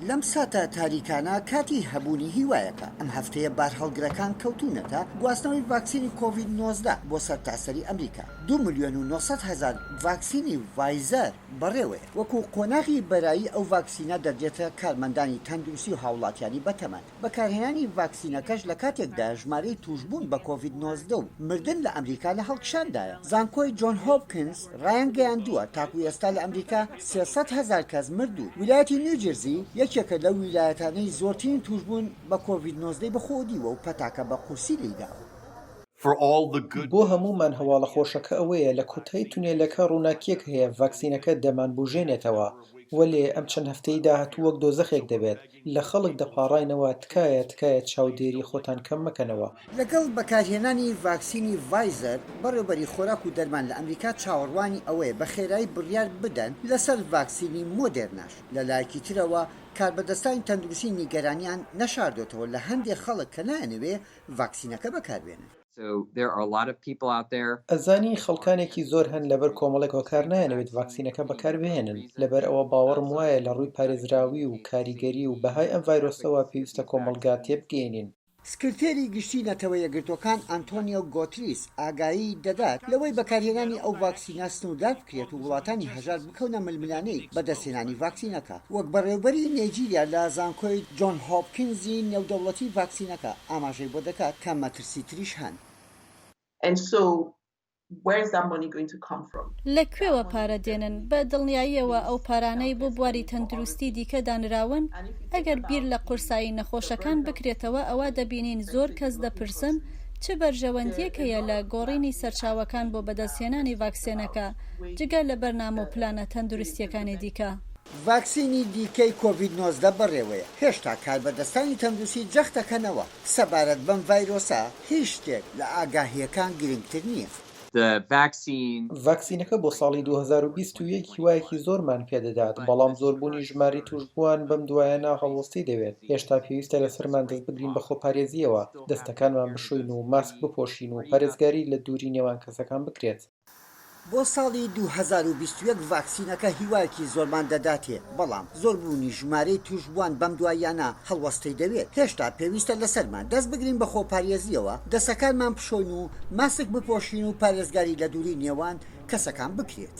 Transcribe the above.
لەم ساتە تاریکانە کاتی هەبوونی هیوایەکە، ئەم هەفتەیە بارهەڵگرەکان کەوتوونەتە گواستنەوەی ڤاکسینی کۆڤید 19 بۆ سەرتاسەری ئەمریکا. دوو ملیۆن و 900 هەزار ڤاکسینی ڤایزەر بەڕێوەیە. وەکو قۆناغی بەرایی ئەو ڤاکسینە دەدرێتە کارمەندانی تەندروستی و هاوڵاتیانی بەتەمەن. بەکارهێنانی ڤاکسینەکەش لە کاتێکدایە ژمارەی تووشبوون بە کۆڤید 19 و مردن لە ئەمریکا لە هەڵکشاندایە. زانکۆی جۆن هۆپکنز ڕایانگەیاندووە، تاکو ئێستا لە ئەمریکا 300 هەزار کەس مردوون. ویلایەتی نیوجرزی یەکێکە لەو ویلایەتانەی زۆرترین تووشبوون بە کۆڤید 19 بەخۆوە دیوە و پەتاکە بە قورسی لێیداوە. بۆ هەموومان هەواڵە خۆشەکە ئەوەیە لە کۆتایی تونێلەکە ڕووناکییەک هەیە ڤاکسینەکە دەمانبوژێنێتەوە، وەلێ ئەم چەند هەفتەیەی داهاتوو وەک دۆزەخێک دەبێت. لە خەڵک دەپاڕاینەوە تکایە تکایە چاودێری خۆتان کەم مەکەنەوە. لەگەڵ بەکارهێنانی ڤاکسینی ڤایزەر، بەڕێوبەری خۆراک و دەرمان لە ئەمریکا چاوەڕوانی ئەوەیە بە خێرایی بڕیار بدەن لەسەر ڤاکسینی مۆدێرناش. لە لایەکی ترەوە کاربەدەستانی تەندروستی نیگەرانیان نەشاردۆتەوە لە هەندێ خەڵک کە نایانەوێ ڤاکسینەکە بەکاربێنن. ئەزانی خەڵکانێکی زۆر هەن لەبەر کۆمەڵێک هۆکار نایانەوێت ڤاکسینەکە بەکاربهێنن، لەبەر ئەوە باوەڕم وایە لە ڕووی پارێزراوی و کاریگەری و بەهای ئەم ڤایرۆسەوە پێویستە کۆمەڵگا تێبگەیەنین. سکرتێری گشتی نەتەوە یەکگرتووەکان ئەنتۆنیۆ گۆتریس ئاگایی دەدات لەوەی بەکارهێنانی ئەو ڤاکسینە سنووردار بکرێت و وڵاتانی هەژار بکەونە ململانێی بەدەستهێنانی ڤاکسینەکە. وەک بەڕێوبەری نەیجیریا لە زانکۆی جۆن هۆپکنزی نێودەوڵەتی ڤاکسینەکە ئاماژەی بۆ دەکات کە مەترسی تریش هەن. لە کوێوە پارە دێنن؟ بە دڵنیاییەوە ئەو پارانەی بۆ بواری تەندروستی دیکە دانراون، ئەگەر بیر لە قورسایی نەخۆشەکان بکرێتەوە ئەوا دەبینین زۆر کەس دەپرسن چ بەرژەوەندییەک هەیە لە گۆڕینی سەرچاوەکان بۆ بەدەستهێنانی ڤاکسێنەکە جگە لە بەرنامە و پلانە تەندروستییەکانی دیکە. ڤاکسینی دیکەی کۆڤید 19 بەڕێوەیە، هێشتا کاربەدەستانی تەندروستی جەختدەکەنەوە سەبارەت بەم ڤایرۆسە هیچ شتێک لە ئاگاهییەکان گرنگتر نییە. ڤاکسینەکە بۆ ساڵی 2021 هیوایەکی زۆرمان پێدەدات، بەڵام زۆربوونی ژمارەی تووشبووان بەم دواییانە هەڵوەستەی دەوێت. هێشتا پێویستە لەسەرمان دەستبگرین بە خۆپارێزییەوە، دەستەکانمان بشۆین و ماسک بپۆشین و پارێزگاری لە دووری نێوان کەسەکان بکرێت. بۆ ساڵی 2021 ڤاکسینەکە هیوایەکی زۆرمان دەداتێ، بەڵام زۆربوونی ژمارەی تووشبووان بەم دواییانە هەڵوەستەی دەوێت. هێشتا پێویستە لەسەرمان دەستبگرین بە خۆپارێزییەوە، دەستەکانمان بشۆین و ماسک بپۆشین و پارێزگاری لە دووری نێوان کەسەکان بکرێت.